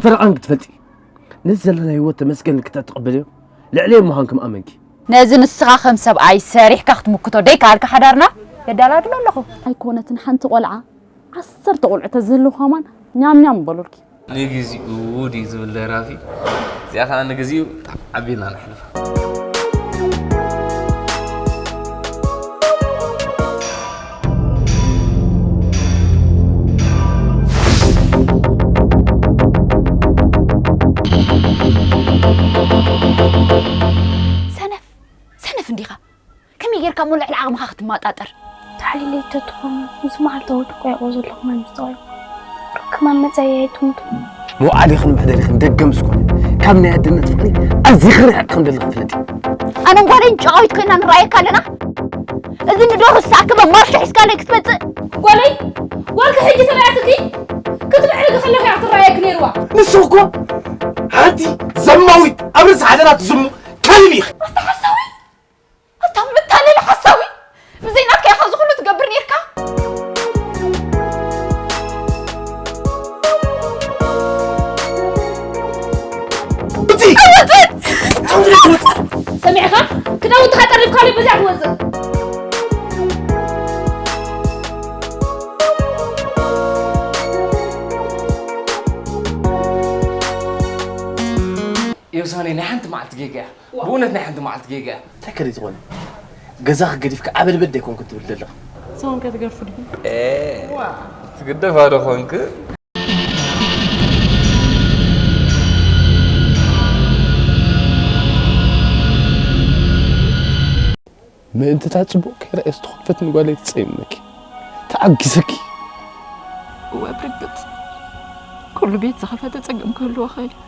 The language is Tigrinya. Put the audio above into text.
ፈረቓን ክትፈልጢ፣ ነዚ ዘለና ህይወት ተመስገን ኢልኪ ተትቕበልዮ፣ ልዕለይ ምዃንኪ ምኣመንኪ። ነዚ ንስኻ ከም ሰብኣይ ሰሪሕካ ክትምክቶ ደይከኣልካ ሓዳርና የዳላድሎ ኣለኹ። ኣይኮነትን ሓንቲ ቆልዓ ዓሰርተ ቆልዑ ተዝህልው ከማን ኛም ኛም በሉልኪ። ንግዚኡ ድዩ ዝብል ደራፊ? እዚኣ ኸዓ ንግዚኡ ተዓቢልና ነሕልፋ። ሰነፍ፣ ሰነፍ እንዲኻ። ከመይ ጌርካ እሞ ልዕሊ ዓቕምኻ ክትመጣጠር? ተሓሊለይ ተትኾኑ፣ ምስ መዓልታዊ ድቆ ይዕቆ ዘለኹም ኣይምስተዋዕልኩ። ርክማን መጻኢ ኣይትሙቱ። መውዓሊ ክንምሕደሪ ከም ደገ ምስ ኮነ፣ ካብ ናይ ኣደነት ፍቕሪ ኣዚኺ ርሕቕ ከም ደለኺ ፍለጢ። ኣነን ጓለይን ጨቓዊት ኮይና ንረኣየካ ኣለና? እዚ ንደርሁ ዝተኣከበ ማርሾ ሒዝካለይ ክትመጽእ? ጓለይ፣ ጓልኪ ሕጂ ተባዒኽኪ ክትምዕርጊ ከለኺ እያ ክትረኣየኪ ነይርዋ። ንሱ እኮ ሓንቲ ዘማዊት ኣብ ርእሲ ሓደራ ትዝሙ ከልቢ ኢኺ። ኣታ ሓሳዊ! ኣታ መታለሊ ሓሳዊ! ብዘይ ናትካ ኢኻ እዚ ኩሉ ትገብር ነይርካ? ውጺ! ኣይወጽእን! ሰሚዕኻ? ክዳውንትኻ ጠሪፍካለይ በዚኣ ትወጽእ። ዮሳኔ ናይ ሓንቲ መዓልቲ ጌጋ እያ። ብእውነት ናይ ሓንቲ መዓልቲ ጌጋ እያ። እንታይ ከደይ ዝኾነ? ገዛኺ ገዲፍካ ኣበድበድ ኣይኮንኩን ትብል ዘለኻ። ንስኹም ከ ትገርፉ ዲኹም? ኤ፣ ትግደፋ ዶ ኾንክ? ምእንቲ እታ ጽቡቕ ከይረኣየ ዝተኾልፈት ንጓለይ ትጸይመኪ። ተዓጊሰኪ። እወ፣ ብርግጽ። ኩሉ ቤት ዝኸፈተ ጸገም ክህልዎ ይኽእል እዩ።